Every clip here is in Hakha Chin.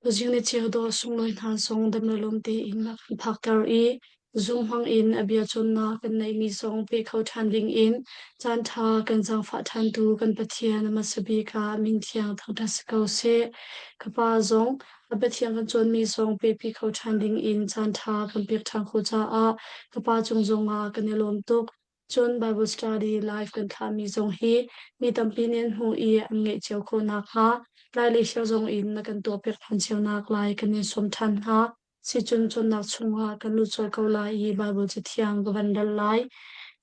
Tuzing ni cio dawh sunglawi hna zong dam le lawm tein a kan phakter i Zoom hmang in a bia cawnnak kan neihmi zong pe kho ṭhan dingin caanṭha kan zaangfah ṭhantu kan Pathian a hmasa bik ah min thiang thangṭhat si ko seh. Ka pa zong a Pathian kan cawnmi zong pepi kho ṭhan dingin caanṭha kan pek ṭhan khawh caah ka pa cung zongah kan i lawm tuk. Cun Bible study live kan thlahmi zong hi mi tampi nih an hmuh i an ngeih cio khawh nakhnga Lai le Hio zong in na kan tuahpiak ṭhan cio naklai kan in sawm ṭhan hna. Sicun cawnnak chungah kan lut colh ko lai i Baibal Cathiang ka van rel lai.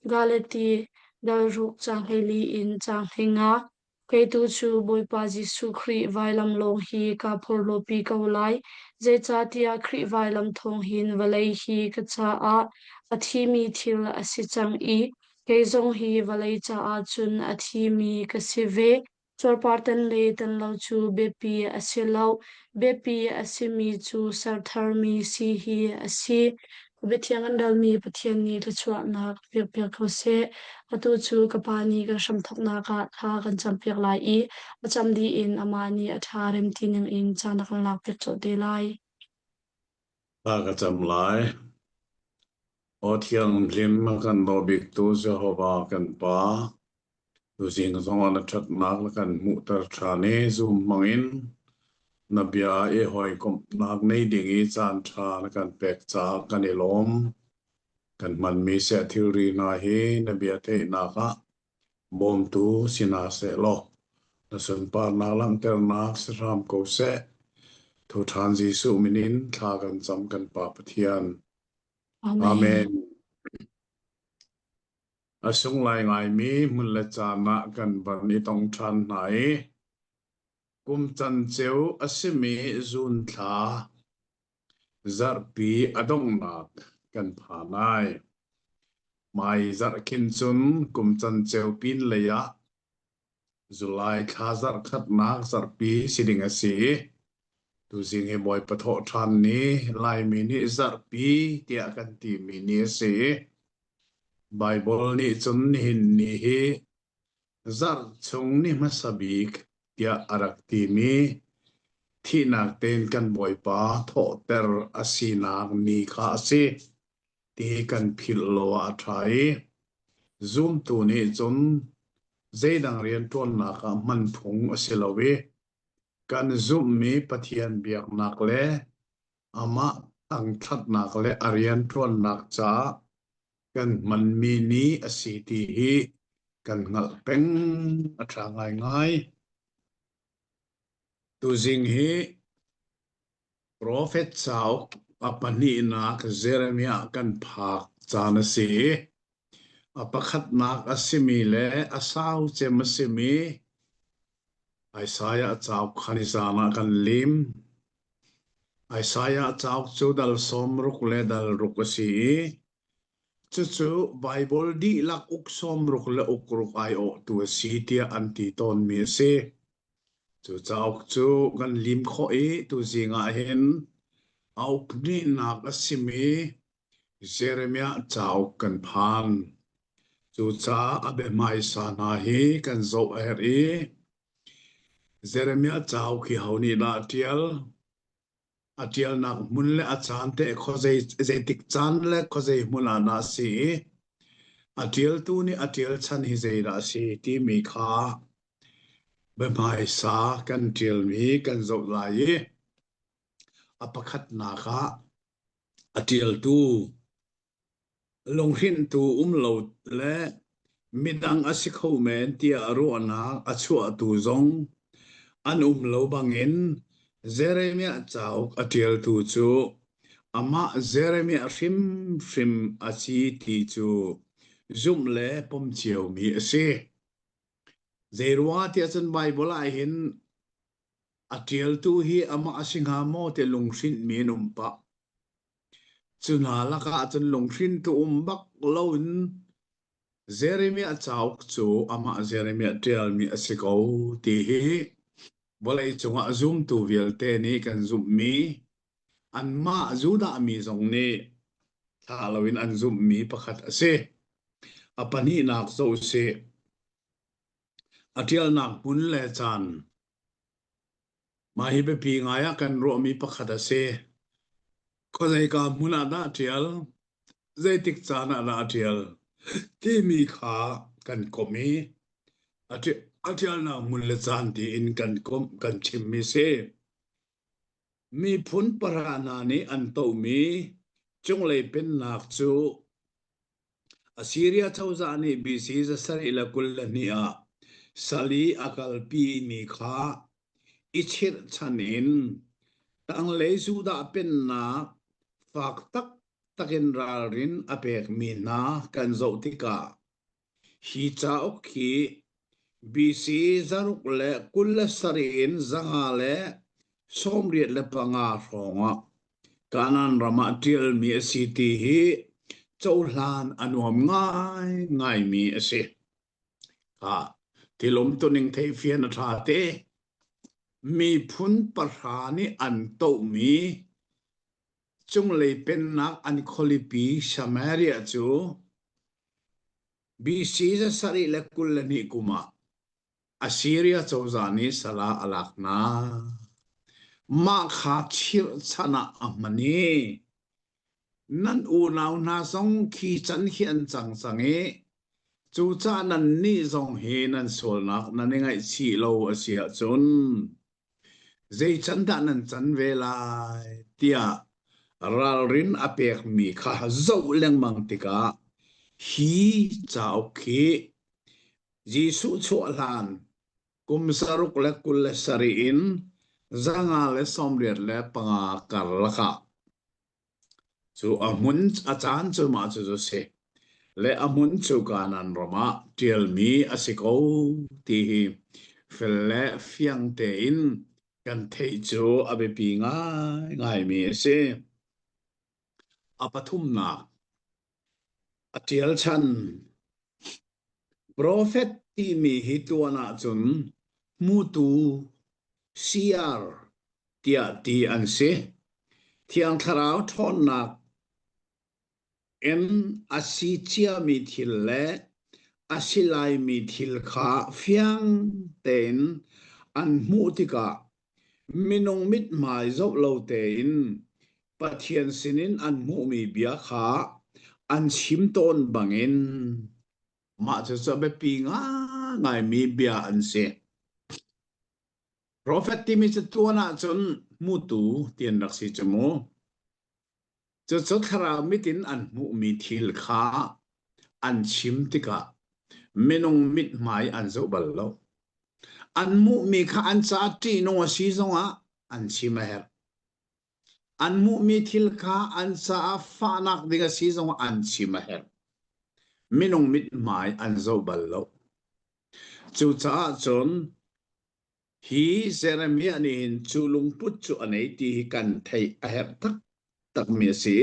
Galati dal ruk caang 14 in caang 15. Kei tu cu Bawipa Jesuh Khrih vailam lawng hi kaa phorhlawpi ko lai. Zeicahtiah Khrih vailam thawng hin vawlei hi ka caah a thimi thil a si cang i kei zong hi vawlei caah cun a thimi ka si ve. Cuarpar tan le tan lo cu biapi a si lo. Biapi a simi cu ser tharmi si hi a si. Biathiang an relmi Pathian nih thluachuahnak pekpiak ko seh. Atu cu ka Pa nih kan hramthawknak ah thla kan campiak lai i a cam dih in amah nih a ṭha rem ti ningin caan a kan lakpiak colh te lai. Thla ka cam lai. Aw thianghlim a kan daw biktu Jehovah kan Pa, tuzing zongah na ṭhatnak na kan hmuhter ṭhan i zum hmangin na bia i hawikomhnak nei ding i caanṭha na kan pek caah kan i lawm. Kan hmanmi seh thilri hna hi na bia theihnak ah bawmtu si hna seh law na sunparnak langhternak si hram ko seh. Thu ṭhan Jesuh min in thla kan cam kan Pa Pathian. Amen. Amen. A sunglai ngaimi hmun le caan ah kan van i tong ṭhan hna i kum canceo a simi June thla zarhpi a donghnak kan phan ai. Mai zarh khin cun kum canceo pin lei ah July thla zarh khatnak zarhpi si ding a si i tuzing hi Bawipa thawhṭhan ni Laimi nih zarhpi tiah kan timi ni a si i Baibal nih cun nihin ni hi zarh chung ni hmasa bik tiah a rak timi thihnak tein kan Bawipa thawhter a sinak ni kha a si ti kan philh lo ah a ṭha i zumtu nih cun zeidang rianṭuannak ah hman phung a si lo i kan zumhmi Pathian biaknak le amah thangṭhatnak le a rianṭuannak caah kan hmanmi ni a si ti hi kan hngalh peng a ṭha ngaingai. Tuzing hi Profet cauk a pahnihnak Jeremiah kan phak caan a si i a pakhatnak a simi le a sau cem a simi Isaiah cauk kha nizan ah kan lim. Isaiah cauk cu dal 60 le dal ruk a si i cucu Baibal dihlak uk 60 le uk ruk aiawhtu a si tiah an ti tawnmi a si. Cu cauk cu kan lim khawh i tuzing ah hin a uk hnihnak a simi Jeremiah cauk kan phan. Cucaah a biahmaisa hna hi kan zoh a herh i Jeremiah cauk hi ho nih dah a ṭial? A ṭialnak hmun le a caan teh khuazei zeitik caan le khuazei hmun ah dah a si i a ṭialtu nih a ṭial chan hi zeidah a si timi kha biahmaisa kan ṭialmi kan zoh lai i a pakhatnak ah a ṭialtu Lunghrinhtu um lo le midang a si kho men tiah ruahnak a chuahtu zong an um lo bangin Jeremiah cauk a ṭialtu cu amah Jeremiah hrimhrim a si ti cu zumh le pom ciomi a si. Zeiruangah tiah cun Baibal ah hin a ṭialtu hi amah a si hnga maw ti lunghrinhmi an um pah. Cu hna lakah cun lunghrintu um bak loin Jeremiah cauk cu amah Jeremiah ṭialmi a si ko ti hi vawleicung ah zumtu vialte nih kan zumhmi anmah Judah mi zong nih thlah loin an zumhmi pakhat a si. A pahnihnak zoh usih. A ṭialnak hmun le caan. Mah hi biapi ngai ah kan ruahmi pakhat a si. Khuazeika hmun ah dah ṭial, zeitik caan ah dah a ṭial timi kha kan komh i a ṭialnak hmun le caan tiin kan komh kan chimmi si. Miphun pahra hna nih an tohmi cunglei pennak cu Assiria cozah nih BC 722 ah sal i a kalpimi kha i chirhchan in tanglei Judah pennak fak taktak in ralrin a pekmi hna kan zoh tikah Hi cauk hi BC 627 in 585 hrawngah Kanaan ram ah ṭialmi a si ti hi cohlan a nuam ngaingaimi a si. Khah, thil umtuning theihfian a ṭha te. Miphun pahra nih an tohmi cunglei pennak an khualipi Samaria cu BC 722 kum ah Assyria cozah nih sal ah a lak hna. Mah kha chirhchan ah a hman i nan unau hna zong khi can khi an cang cang i cucaah nannih zong hi nan sualnak nan i ngaihchih lo a si ahcun Zei can dah nan can ve lai tiah ralrin a pekmi kha zoh lengmang tikah hi cauk hi Jesuh chuah hlan kum 627 in 585 karlak ah Cu a hmun a caan cu mah cucu a si. Le a hmun cu Kanaan ram ah ṭialmi a si ko ti hi fel le fiang tein kan theih cu a biapi ngaingaimi a si. A pathumnak, a ṭial chan. Profet timi hi tuan ahcun hmutu, seer tiah ti an si. Thiang Thlarau ṭhawnnak in a si ciami thil le a si laimi thil kha fiang tein an hmuh tikah minung mithmai zoh lo tein Pathian sinin an hmuhmi bia kha an chim tawn bangin mah cucu a biapi ngaingaimi bia an si. Profet timi cu tuan ahcun hmutu ti an rak si cu mu. Cucu thlarau mit in an hmuhmi thil kha an chim tikah minung mithmai an zoh bal lo. An hmuhmi kha an caah ṭihnung a si zongah an chim a herh. An hmuhmi thil kha an caah fahnak ding a si zongah an chim a herh. Minung mithmai an zoh bal lo. Cucaah cun hi Jeremiah nih hin cu lungput cu a nei ti hi kan theih a herh taktakmi a si.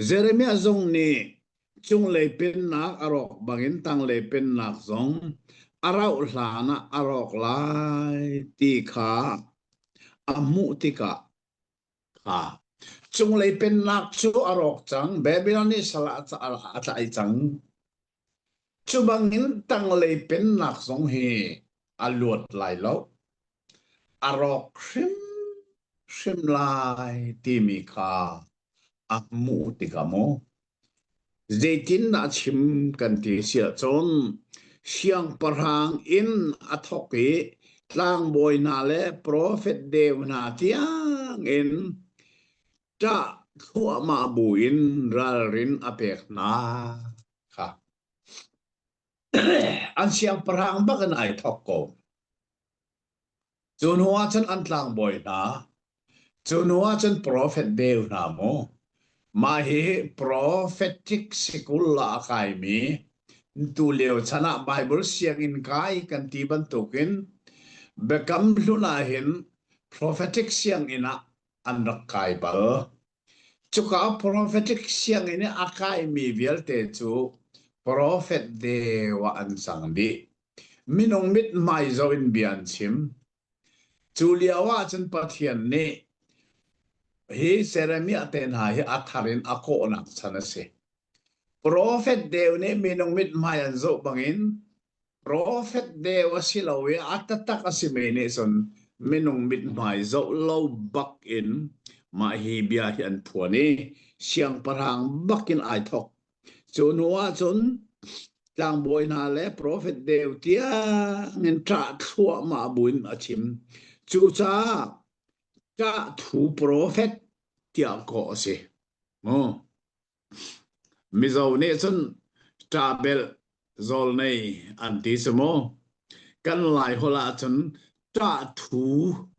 Jeremiah zong nih cunglei pennak a rawk bangin tanglei pennak zong a rauh hlan ah a rawk lai ti kha a hmuh tikah kha cunglei pennak cu a rawk cang Babylon nih sal ah a tlai cang cu bangin tanglei pennak zong hi a luat lai lo a rawk hrimhrim lai timi kha a hmuh tikah mu Zeitindah chim kan ti si ahcun siangpahrang inn a thawk i tlangbawi hna le profet deu hna tiangin ṭah thluahmah buin ralrin a pek hna kha. An siangpahrang bak in ai thawk ko. Cu hnu ah cun an tlangbawi hna, cu hnu ah cun profet deu hna mu, mah hi prophetic sikul ah a kaimi, tulio chan ah Bible sianginn kai kan ti bantukin Biakam Hlun ah hin prophetic sianginn ah an rak kai bal. Cuka prophetic sianginn i a kaimi vialte cu prophet deu ah an cang dih. Minung mithmai zoh in bia an chim. Cu lio ah cun Pathian nih hi Jeremiah te hna hi a thar in a kawhnak chan a si. Profet deu nih minung mithmai an zoh bangin. Profet deu a si lo i a taktak a simi nih cun minung mithmai zoh lo bak in mah hi bia hi an phuan i siangpahrang bak in ai thawk. Cu hnu ah cun tlangbawi hna le profet deu tiangin ṭah thluahmah buin a chim. Cucaah ṭah thu profet tiah kawh a si. Mu. Mizo nih cun ṭahbelh zawlnei an ti cu mu. Kan Laiholh ahcun ṭahthu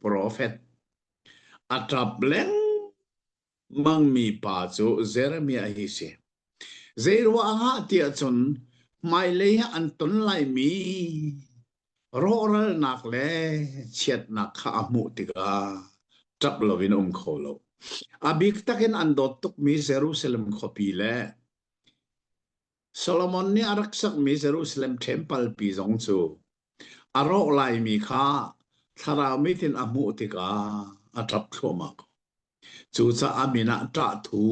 profet. A ṭap lengmangmi pa cu Jeremiah hi si. Zeiruang ah tiah cun hmailei ah an ton laimi Rawhralnak le chiatnak kha a hmuh tikah ṭap loin a um kho lo. A bik takin an dawt tukmi Jerusalem khuapi le Solomon nih a rak sakmi Jerusalem ṭhempal pi zong cu a rawh laimi kha thlarau mit in a hmuh tikah a ṭap thluahmah ko. Cucaah min ah ṭahthu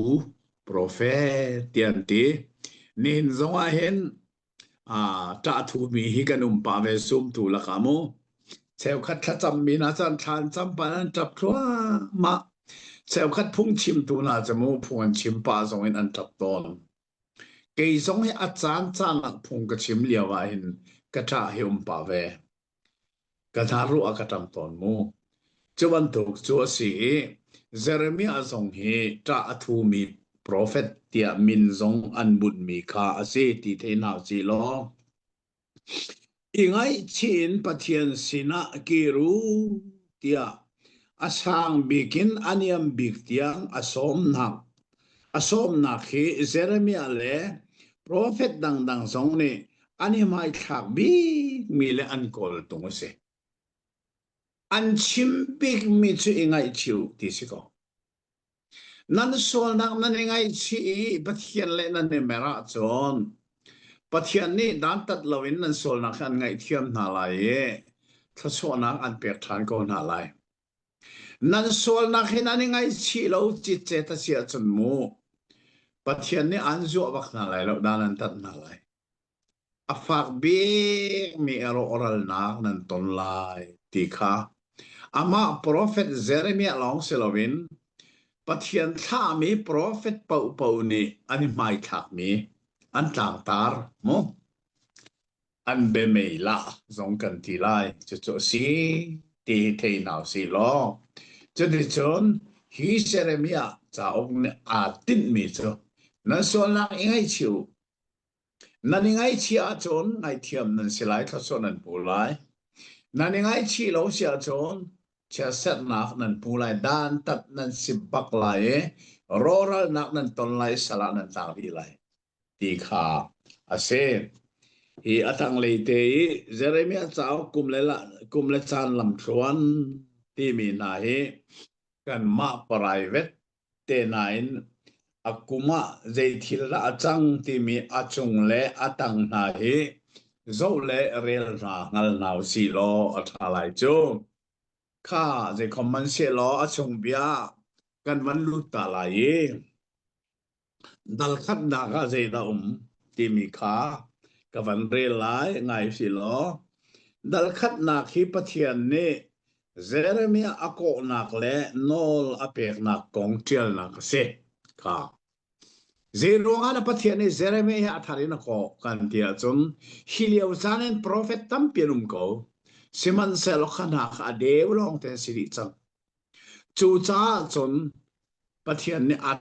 profet tiah an ti. Nihin zongah hin ṭahthumi hi kan um pah ve zumtu lakah mu. Cheukhat thlacammi hna cu an thla an cam pah an ṭap thluahmah. Cheukhat phungchimtu hna cu mu phung an chim pah zong in an ṭap tawn. Kei zong hi a caan caan ah phung ka chim lio ah hin ka ṭah hi um pah ve. Ka hna ruah a ka ṭam tawn mu. Cu bantuk cu a si i Jeremiah zong hi ṭah a thumi profet tiah min zong an bunhmi kha a si ti thei hna usih law i ngaihchih in Pathian sinah kir u tiah a sang bik in a niam bik tiang a sawmnak a sawmnak hi Jeremiah le profet dangdang zong nih an i hmaithlak bikmi le an kawltung a si. An chim bikmi cu i ngaihchih u ti si ko. Nan sualnak nan i ngaihchih i Pathian le nan i mer ahcun Pathian nih dantat loin nan sualnak hi an ngaihthiam hna lai i thluachuahnak an pek ṭhan ko hna lai. Nan sualnak hi nan i ngaihchih lo citcet a si ahcun mu Pathian nih an zuah bak hna lai lo, dan an tat hna lai. A fak bikmi rawhralnak nan ton lai ti kha amah profet Jeremiah lawng si loin Pathian thlahmi profet paohpaoh nih an i hmaithlakmi an tlangtar mu. An biamei lah zong kan ti lai. Cucu a si ti hi thei hna usih law cuticun hi Jeremiah cauk nih aa tinhmi cu nan sualnak i ngaihchih u Nan i ngaihchih ahcun ngaihthiam nan si lai, thluachuah nan hmu lai. Nan i ngaihchih lo si ahcun chiatserhnak nan hmu lai, dantat nan si bak lai i rawhralnak nan ton lai, sal ah nan tlang dih lai ti kha a si. Hi a tanglei te i Jeremiah cauk kum le, la, kum le caan lamthluan timi hna hi kanmah private te nain a kum ah zei thil dah a cang timi a cung le a tang hna hi zoh le rel hna hngal hna usih law a ṭha lai cu. Kha zeikhom man seh law a chung bia kan van lut ta lai i dal khatnak ah zeidah um timi kha ka van rel lai ngai si law dal khatnak hi Pathian nih Jeremiah a kawhnak le nawl a peknak kong ṭialnak a si. Kha. Zeiruang ah dah Pathian nih Jeremiah hi a thar in a kawh kan ti ahcun hi lio caan in profet tampi an um ko. Sihmanhsehlaw kha hna kha a deu lawng te an si dih cang. Cucaah cun Pathian nih a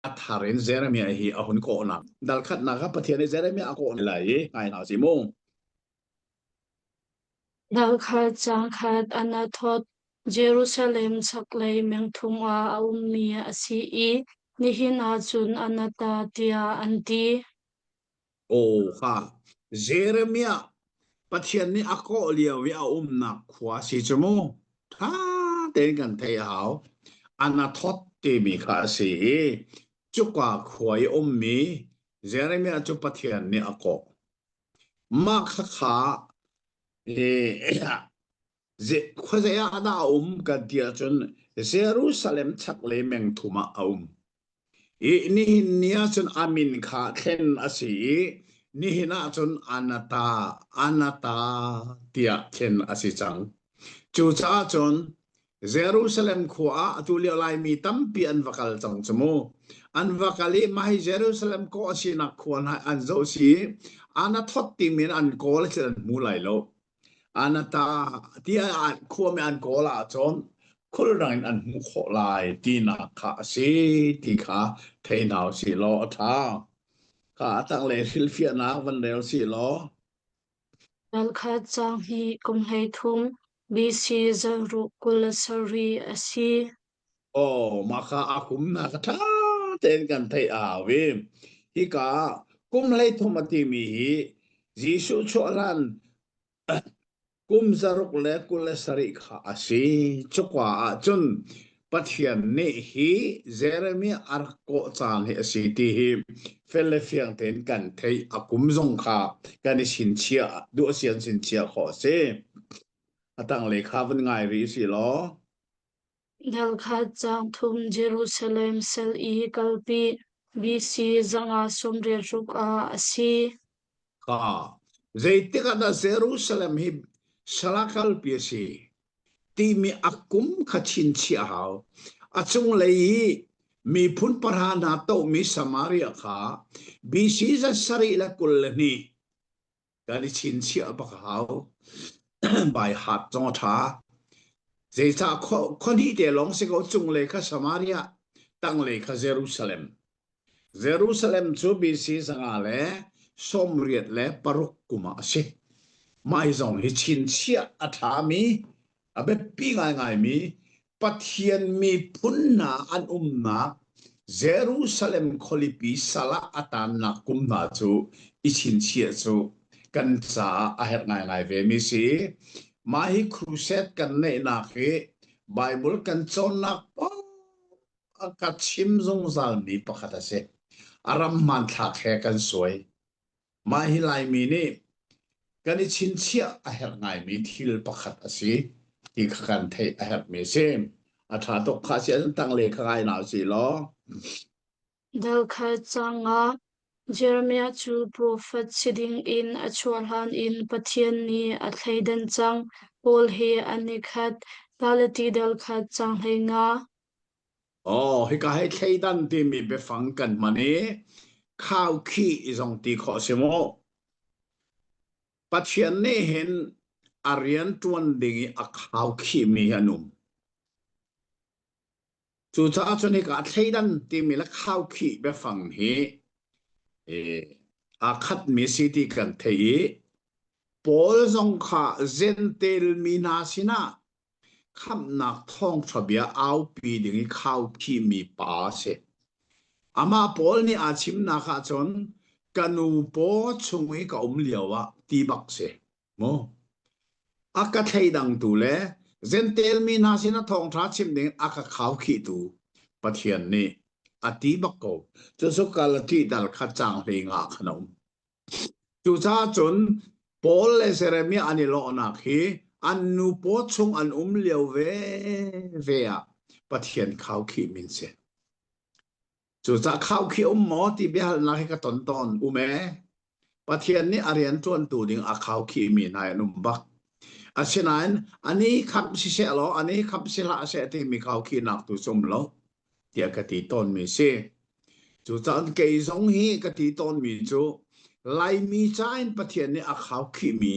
A thar in Jeremiah hi a hun kawhnak. Dal khatnak ah Pathian nih Jeremiah a kawh lai i ngai hna si mu. Dal khat caang khat Anathoth, Jerusalem chaklei mengthum ah a ummi a si i nihin ah cun Anatta tiah an ti. Aw kha Jeremiah Pathian nih a kawh lio i a umnak khua si cu mu. Ṭha tein kan theih a hau. Anathoth timi kha a si i cuka khua i ummi Jeremiah cu Pathian nih a kawh. Mah khakha khuazei ah dah a um kan ti ahcun Jerusalem chaklei meng thum ah a um. I nihin ni ahcun a min kha thlen a si i nihin ahcun Anata, Anata tiah thlen a si cang. Cucaah cun Jerusalem khua ah atu lio Laimi tampi an va kal cang cu mu. An va kal i mah hi Jerusalem kawh a sinak khua hna an zoh si i Anathoth timi in an kawl cun an hmu lai lo. Anata tiah khuami an kawl ahcun khulrang in an hmuh khawh lai tinak kha a si ti kha thei hna usih law a ṭha. Kha a tanglei hrilhfiahnak van rel sih law. Ralkhat caang hi kum 13 BC zaruk 27 a si. Aw, mah kha a kumnak ṭha tein kan theih a hau i hika kum 13 a timi hi Jesuh chuah hlan kum 627 kha a si. Cuka ah cun Pathian nih hi Jeremiah a rak kawh caan hi a si ti hi fel le fiang tein kan theih. A kum zong kha kan i chinchiah, duh a si an chinchiah khawh a si. A tanglei kha vun ngai rih si law. Dal khat caang thum Jerusalem sal i kalpi BC 586 ah a si. Ka zeitik ah dah Jerusalem hi sal ah kalpi a si timi a kum kha chinchiah a hau. A cunglei i miphun pahra hna tohmi Samaria kha BC 722 kan i chinchiah bak a hau. Bai hat zong a ṭha. Zeicah khua hnih te lawng si ko cunglei kha Samaria, tanglei kha Jerusalem. Jerusalem cu BC 586 kum ah a si. Mah hi zong hi chinchiah a ṭhami, a biapi ngaingaimi Pathian miphun hna an umnak Jerusalem khualipi sal ah a taannak kum hna cu i chinchiah cu kan caah a herh ngaingai vemi si. Mah hi crusade kan neihnak hi Bible kan cawnnak paoh a ka chim zungzalmi pakhat a si. A ram hmanthlak he kan suai. Mah hi Laimi nih kan i chinchiah a herh ngaimi thil pakhat a si ti kha kan theih a herhmi a si. A ṭha tuk kha si ahcun tanglei kha ngai hna usih law. Dal khat caang Jeremiah cu profet si dingin a chuah hlan in Pathian nih a thleidan cang. Paul he an i khat. Galati dal khat caang 15. Aw, hika hi thleidan timi biafang kan hman i khaukhih zong ti khawh a si mu. Pathian nih hin a rian ṭuan ding i a khaukhihmi hi an um. Cucaah cun hika thleidan timi le khaukhih biafang hi aa khatmi si ti kan theih i Paul zong kha Jentail mi hna sinah khamhnak thawngṭha bia aupi ding i khaukhihmi pa a si. Amah Paul nih aa chimnak ahcun ka nu paw chung i ka um lio ah ti bak si. Mu. A ka thleidangtu le Jentail mi hna sinah thawngṭha chim ding a ka khaukhihtu Pathian nih a ti bak ko. Cucu Galati dal kha caang 15 khan a um. Cucaah cun Paul le Jeremiah an i lawhnak hi an nu paw chung an um lio veve ah Pathian khaukhih min si. Cucaah khaukhih um maw ti biahalnak hi ka ton tawn. Um ee. Pathian nih a rian ṭuantu ding a khaukhihmi hna an um bak. Asinain ani khamh siseh law ani khamh si hlah seh timi khaukhihnak tu cu um lo tiah ka ti tawnmi si. Cucaah kei zong hi ka ti tawnmi cu Laimi ca in Pathian nih a khaukhihmi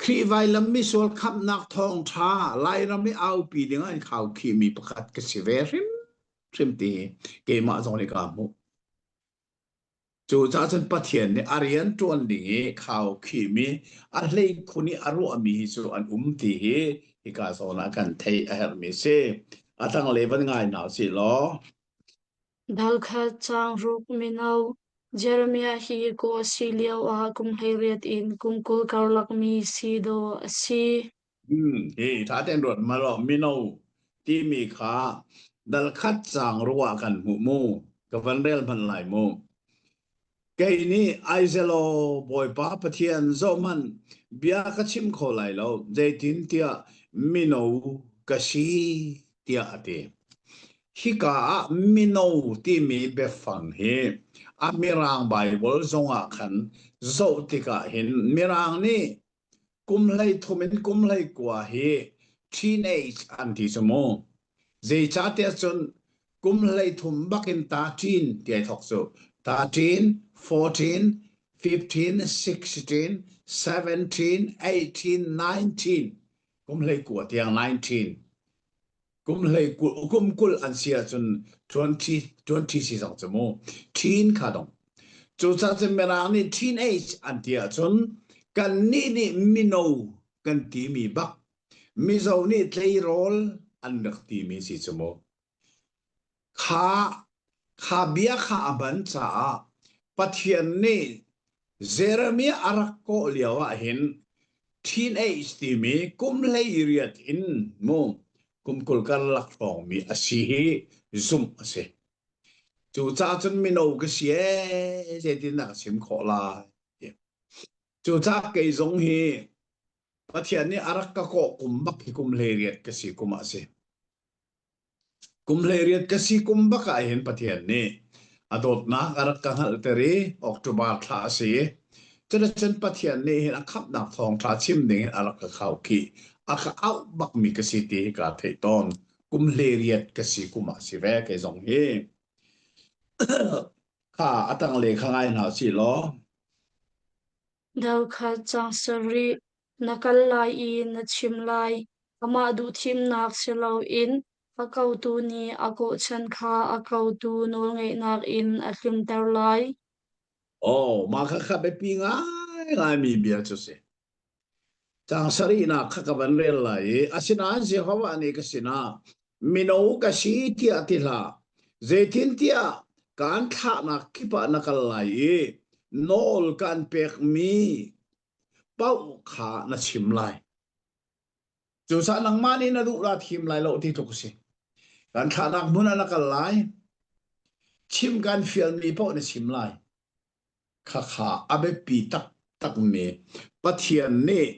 Khrih vailam misual khamhnak thawngṭha Lairam i aupi ding an khaukhihmi pakhat ka si ve hrimhrim ti hi keimah zong nih kaa hmuh. Cucaah cun Pathian nih a rian ṭuan ding i khaukhihmi a hleikhun i a ruahmi hi cu an um ti hi hika zawn ah kan theih a herhmi a si. A tanglei van ngai hna usih law. Dal khat caang ruk mino Jeremiah hi kaw a si lioah kum 18 in kum 20 karlak mi si dawh a si. Hi ṭha tein ruat hmanh law mino timi kha dal khat caang ruah kan hmuh mu. Ka van rel hmanh lai mu. Kei nih Aizelaw Bawipa Pathian zohhmanh bia ka chim kho lai lo, zeitintiah mino ka si, tiah a ti. Hika ah mino timi biafang hi a Mirang Baibal zongah khan zoh tikah hin Mirang nih Kum 13 in kum 19 hi teenage an ti cu mu. Zeicahtiah cun kum 13 bak in 13 ti ai thawk cu. 13, 14, 15, 16, 17, 18, 19 kum 19 tiang 19. Kum hlei kul kum 20 an si ahcun 20 20 si zong cu mu. Teen kha dong. Cucaah cun Mirang nih teenage an ti ahcun kannih nih mino kan timi bak Mizo nih tleirawl an rak timi si cu mu. Kha kha bia kha a ban caah Pathian nih Jeremiah a rak kawh lio ah hin teenage timi kum 18 in mu kum 20 karlak hrawngmi a si hi zumh a si. Cucaah cun mino ka si ee zeitin dah ka chim khawh lai? Cucaah kei zong hi Pathian nih a rak ka kawh kum bak hi kum 18 ka si kum ah a si. Kum 18 ka si kum bak ah hin Pathian nih a dawtnak a rak ka hngalhter i October thla a si. Cuticun Pathian nih hin a khamhnak thawngṭha chim ding in a rak ka khaukhih. A ka auh bakmi ka si ti hi kaa theih tawn. Kum 18 ka si kum ah si ve kei zong hi. Kha a tanglei kha ngai hna usih law. Dal kha cang sarih na kal lai i na chim lai. Amah duhthimnak si loin a kotu nih a kawhchan kha a kotu nawlngeihnak in a tlinter lai. Oh, mah kha kha biapi ngaingaimi bia cu si. Caang sarihnak kha ka van rel lai i asinain Jehovah nih ka sinah mino ka si tiah ti hlah. Zeitintiah kaan thlahnak kip ah na kal lai i nawl kaan pekmi paoh kha na chim lai. Cucaah nangmah nih na duh la thim lai lo ti tluk a si. Kan thlahnak hmun ah na kal lai. Chim kan fialmi paoh na chim lai. Khakha a biapi taktakmi Pathian nih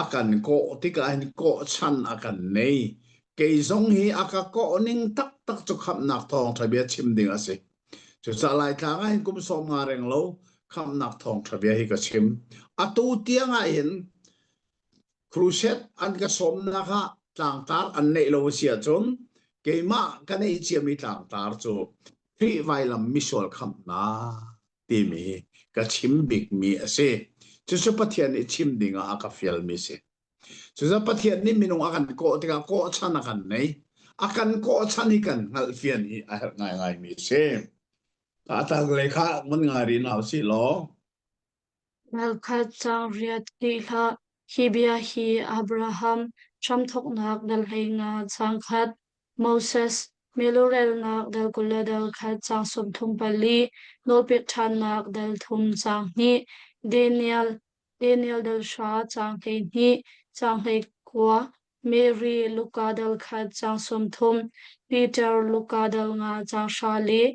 a kan kawh tikah hin kawhchan a kan nei. Kei zong hi a ka kawh ning taktak cu khamhnak thawngṭha bia chim ding a si. Cucaah Laitlang ah hin kum 50 reng lo khamhnak thawngṭha bia hi ka chim. Atu tiang ah hin Crusade an ka sawmnak ah tlangtar an neih lo a si ahcun keimah ka neih ciami tlangtar cu Khrih vailam misual khamhnak timi ka chim bikmi a si. Cucu Pathian nih chim ding ah a ka fialmi a si. Cucu Pathian nih minung a kan kawh tikah kawhchan a kan nei. A kan kawhchan hi kan hngalhfian hi a herh ngaingaimi a si. Ka tanglei kha mun ngai rih hna usih law. Ralkhat caang riat ti hlah. Hi bia hi Abraham hramthawknak dal 15 caang khat, Moses milurelnak dal 21 caang 34, nawlpek ṭhannak dal thum caang hnih, Daniel Daniel dal hra caang 12 caang 19, Mary Luka dal khat caang 30, Peter Luka dal nga caang hra le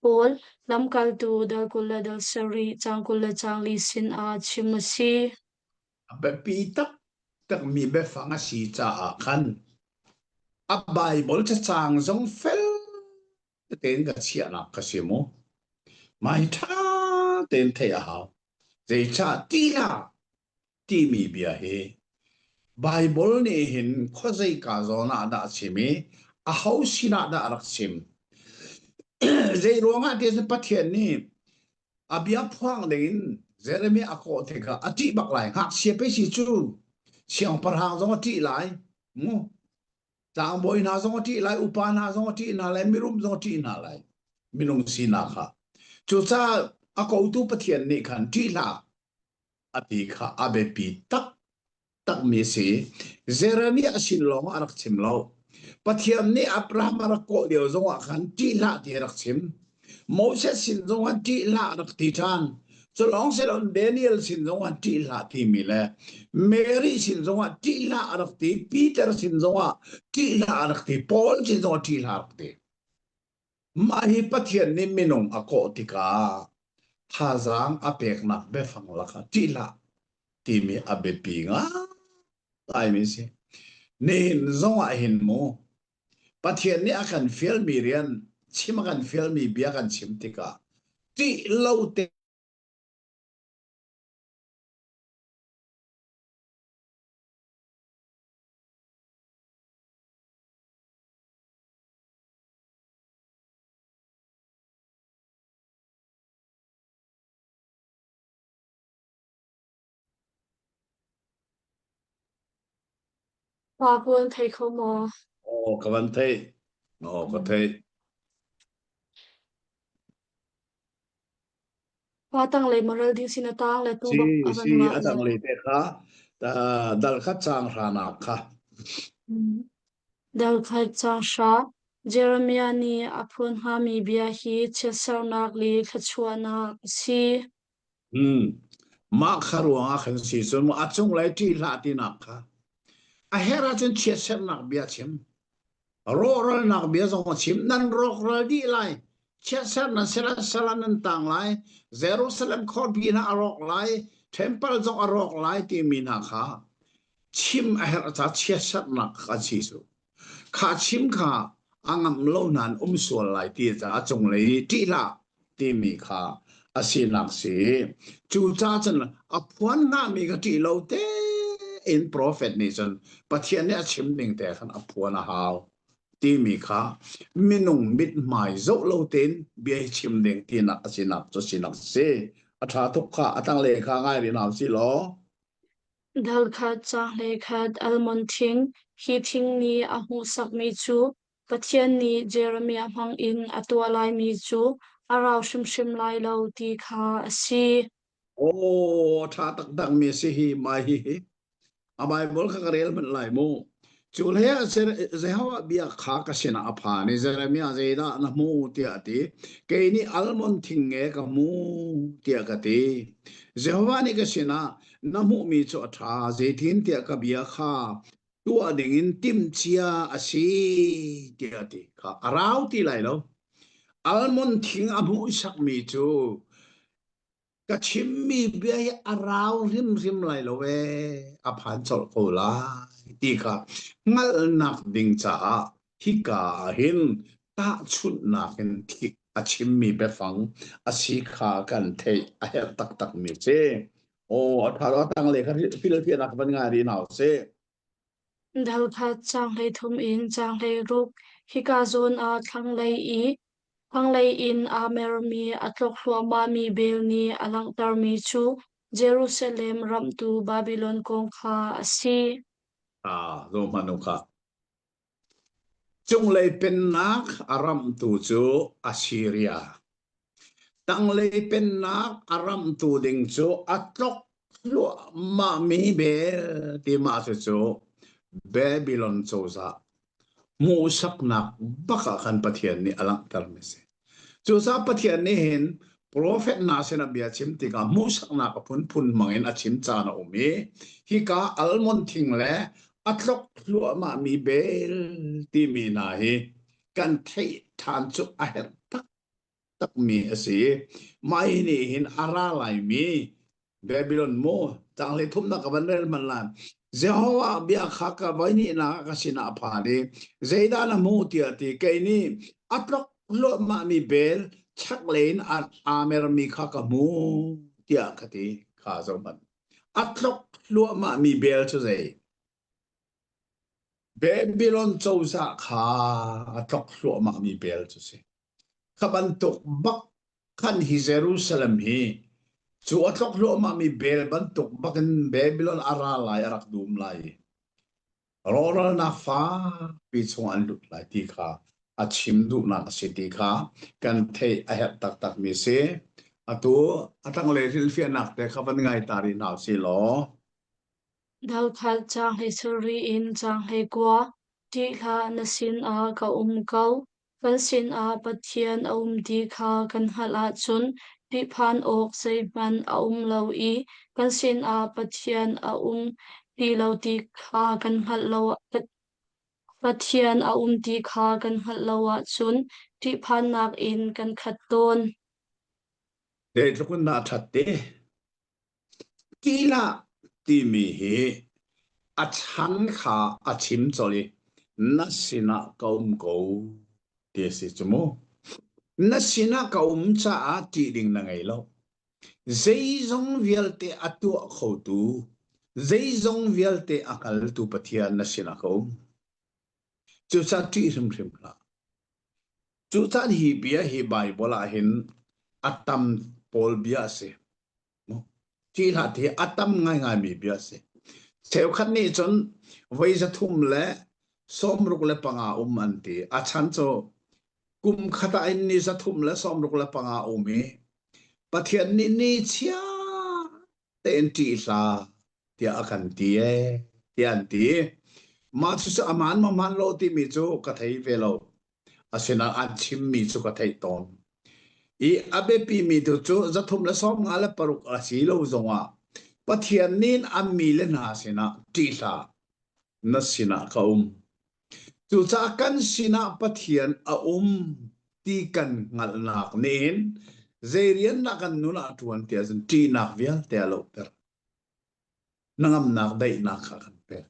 Paul lamkaltu dal 20 le dal sarih caang 20 le caang li sinah chim a si. A biapi taktakmi biafang a si caah khan a Baibal cacang zong fel tein ka chiahnak ka si mu. Mah hi ṭha tein theih a hau. Zeicah tiah timi bia hi Baibal nih hin khuazeika zawn ah dah a chim i aho sinah dah a rak chim? Zei ruangah ti cun Pathian nih a bia phuang dingin Jeremiah a kawh tikah a ṭih bak lai. Ngakchia pei si cu siangpahrang zong a ṭih lai. Mu tlangbawi hna zong a ṭih lai, upa hna zong a ṭih hna lai, mirum zong a ṭih hna lai. Minung sinak kha. Cucaah a kotu Pathian nih khan ṭih hlah a ti kha a biapi taktakmi a si. Jeremiah sin lawng a rak chim lo. Pathian nih Abraham a rak kawh lio zongah khan ṭih hlah ti a rak chim. Moses sin zongah ṭih hlah a rak ti ṭhan. Cu lawng si loin Daniel sin zongah ṭih hlah timi le Mary sin zongah ṭih hlah a rak ti. Peter sin zongah ṭih hlah a rak ti. Paul sin zongah ṭih hlah a rak ti. Mah hi Pathian nih minung a kawh tikah. Thazaang a peknak biafang lakah ṭih hlah timi a biapi ngaimi si. Nihin zong ah hin mu Pathian nih a kan fialmi rian chim a kan fialmi bia kan chim tikah ṭih lo te Pa pawl thei kho maw? Aw ka van theih. Aw ka theih. Pa tanglei moral ding sin a tang le tu Si bak a van si ngah a le. tanglei te kha dal khat chang hranak kha. Dal khat chang hra Jeremiah nih a phuan hngami bia hi chiatsernak le thluachuahnak a si. Hmm. Mah kha ruangah khan si cun a cunglei ṭih hlah tinak kha. A herh ahcun chiatsernak bia chim. Rawhralnak bia zong a chim. Nan rawkral dih lai. Chiatser nan sila sala nan tang lai. Jerusalem khuapi hna a rawk lai. Temple zong a rawk lai timi hna kha chim a herh ca chiatsernak kha si cu. Kha chim kha a ngamh lo nain um sual lai ti caah cunglei i ṭih hlah timi kha a sinak si. Cucaah cun a phuan hngami kha ṭih lo tein profet nih cun Pathian nih a chim ning te khan a phuan a hau timi kha minung mithmai zoh lo tein bia hi chim ding tinak a sinak cu sinak si. A ṭha tuk kha a tanglei kha ngai rih hna usih law. Dal khat, caanghlei khat almond thing, hi thing nih a hmuhsakmi cu Pathian nih Jeremiah hmangin a tuah laimi cu a rau hrimhrim lai lo ti kha a si. Aw, a ṭha taktakmi a si hi mai hi. A Baibal kha ka rel hmanh lai mu. Cu hlei ah Jehovah bia kha ka sinah a phan i Jeremiah zeidah na hmu tiah a ti. Kei nih almond thing nge ka hmu tiah ka ti. Jehovah nih ka sinah na hmuhmi cu a ṭha, zeitintiah ka bia kha tuah dingin timhcia a si tiah a ti. Kha a rau ti lai lo. Almond thing a hmuhsakmi cu Ka chimmi bia hi a rau hrimhrim lai lo ee, a phan colh ko lai ti kha hngalhnak ding caah hika ah hin tahchunhnak in a chimmi biafang a si kha kan theih a herh taktakmi a si. Aw, a ṭha a tanglei kha filfiahnak van ngai rih hna usih. Dal khat caanghlei thum in caanghlei ruk hika zawn ah thlanglei i thlanglei in aa mermi a tlok hluahmahmi bel nih a langhtermi cu Jerusalem ramhtu Babilon kong kha a si. Ah, zo hmanh u kha. Cunglei pennak a ramhtu cu Assiria. Tanglei pennak a ramhtu ding cu a tlok thluahmahmi bel ti mah cucu Babylon cozah hmuhsaknak bak ah khan Pathian nih a langhtermi a si. Cucaah Pathian nih hin profet hna sinah bia chim tikah hmuhsaknak a phunphun hmangin a chim caan a um i hika almond thing le a tlok thluahmahmi bel timi hna hi kan theih ṭhan cu a herh taktakmi a si. Mah hi nih hin a ra laimi Babylon mu caanghlei thumnak ka van rel hmanh lai. Jehovah bia kha ka voihnihnak ah ka sinah a phan i zeidah na hmuh tiah ti kei nih a tlok hluahmahmi bel chaklei in aa mermi kha ka hmu tiah ka ti kha zohhmanh. A tlok hluahmahmi bel cu zei? Babylon cozah kha a tlok hluahmahmi bel cu si. Kha bantuk bak khan hi Jerusalem hi cu a tlok hluahmahmi bel bantuk bakin Babylon a ra lai a rak dum lai i rawhralnak fakpi chung an lut lai ti kha a chim duhnak a si ti kha kan theih a herh taktakmi si. Atu a tanglei hrilhfiahnak te kha van ngai ta rih hna usih law. Dal khat caanghlei sarih in caanghlei kua, ṭih hlah na sinah ka um ko. Kan sinah Pathian a um ti kha kan hngalh ahcun ṭihphan awk zeihmanh a um lo i kan sinah Pathian a um ti lo ti kha kan hngalh lo Pathian a um ti kha kan hngalh lo ahcun ṭihphannak in kan khat tawn. Zeitluk in dah ṭhat te? Tihlah timi hi a chan kha a chim colh i na sinah ka um ko ti a si cu mu. Na sinah ka um caah ṭih ding na ngei lo. Zeizong vialte a tuah khotu, zeizong vialte a hngaltu Pathian na sinah ka um. Cucaah ṭih hrimhrim hlah. Cucaah hi bia hi Baibal ah hin a tam pawl bia a si. Ṭih hlah ti hi a tam ngaingaimi bia a si. Cheukhat nih cun voi 365 um an ti. A chan cu kum khat ah in ni 365 um i Pathian nih ni chia tein ṭih hlah tiah a kan ti ee tiah an ti. Mah cucu amaan maw hmaan lo timi cu ka thei ve lo. Asinain an chimmi cu ka theih tawn. I a biapimi tu cu 356 a si lo zongah Pathian nih an mi le hna sinah ṭih hlah, na sinah ka um. Cucaah kan sinah Pathian a um ti kan hngalhnak nih zei rian dah kan nun ah ṭuan ti ahcun ṭihnak vialte a lohter. Hnangamnak daihnak kha a kan pek.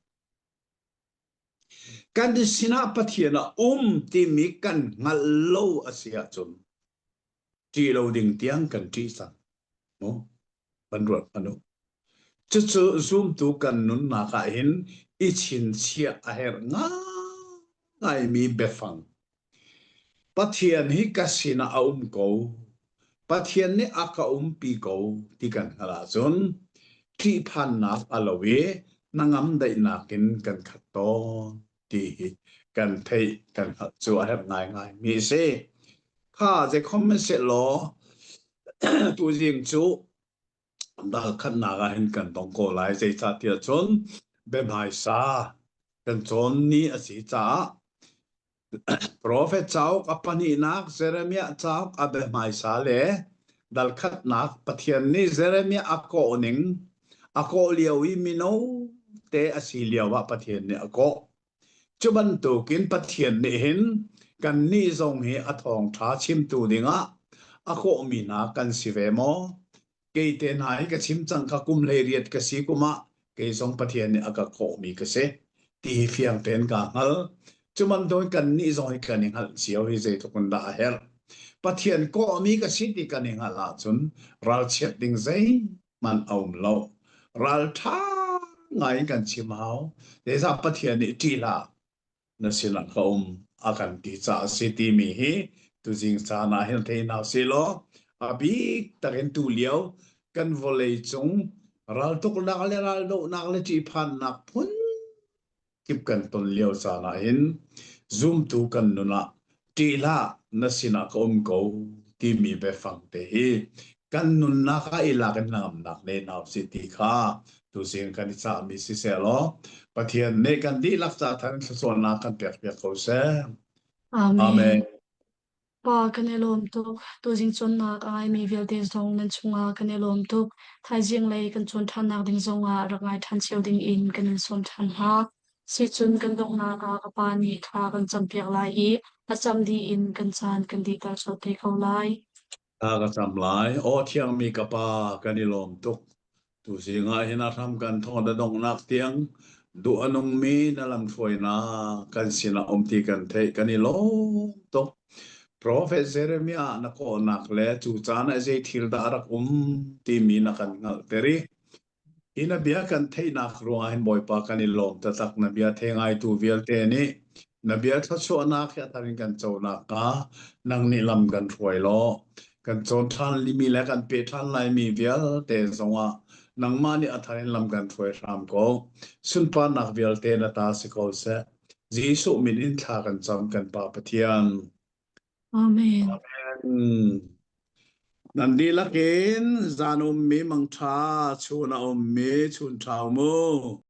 Kan sinah Pathian a um timi kan hngalh lo a si ahcun ṭih lo ding tiang kan ṭih cang. Mu? Kan ruat hmanh u. Cucu zumtu kan nunnak ah hin i chinchiah a herh ngaingaimi biafang. Pathian hi ka sinah a um ko. Pathian nih a ka umpi ko ti kan hngalh ahcun ṭihphannak a lo i hnangam daihnak in kan khat tawn ti hi kan theih kan hngalh cu a herh ngaingai mi a si. Kha zeikhom sehlaw tuzing cu dal khatnak ah hin kan tong ko lai zeicahtiah cun biahmaisa kan cawn ni a si caah Profet cauk a pahnihnak Jeremiah cauk a biahmaisa le dal khatnak Pathian nih Jeremiah a kawh ning a kawh lio i mino te a si lio ah Pathian nih a kawh. Cu bantukin Pathian nih hin kannih zong hi a thawngṭha chimtu dingah a kawhmi hna kan si ve maw? Kei te hna hi ka chim cang kha kum 18 ka si kum ah kei zong Pathian nih a ka kawhmi ka si ti hi fiang tein kaa hngal. Cu bantukin kannih zong hi kan i hngalh cio hi zeitluk in dah a herh. Pathian kawhmi ka si ti kan i hngalh ahcun ralchiat ding zeihmanh a um lo. Ralṭha ngai in kan chim hau. Zeicah Pathian nih ṭih hlah, na sinah ka um a kan ti caah a si timi hi tuzing caan ah hin thei hna usih law a bik takin tu lio kan vawlei cung raltuknak le raldohnak le ṭihphannak phun kip kan ton lio caan ah hin zumtu kan nun ah ṭih hlah na sinah ka um ko timi biafang te hi kan nunnak ah i lak in hnangamnak nei hna usih ti kha tuzing kan i cahmi siseh law Pathian nih kan dihlak ca than thluachuahnak kan pek piak ko seh. Amen. Amen. Pa kan i lawm tuk. Tuzing cawnnak a ngaimi vialte zong nan chungah kan i lawm tuk. Thaizing lei kan cawn ṭhannak ding zongah rak ngai ṭhan cio ding in kan in sawm ṭhan hna. Sicun kan donghnak ah ka pa nih thla kan campiak lai i a cam dih in kan caan kan dihter colh te ko lai. Thla ka cam lai. Aw thiangmi ka Pa, kan i lawm tuk. Tuzing ah hin a hram kan thawng na donghnak tiang duh a nungmi na lamhruainak kan sinah um ti kan theih kan i lawm tuk. Profet Jeremiah na kawhnak le cu caan ah zei thil dah a rak um timi na kan hngalhter i Hi na bia kan theihnak ruangah hin Bawipa kan i lawm taktak. Na bia thei ngaitu vialte nih na bia thluachuahnak hi a thar in kan co nakhnga nang nih lam kan hruai law kan cawn ṭhan limi le kan pe ṭhan laimi vialte zongah nangmah nih a thar in lam kan hruai hram ko. Sunparnak vialte na ta si ko seh. Jesuh min in thla kan cam kan Pa Pathian. Amen. Amen. Nan dihlak in zan ummi mangṭha, chun a ummi chun ṭha mu.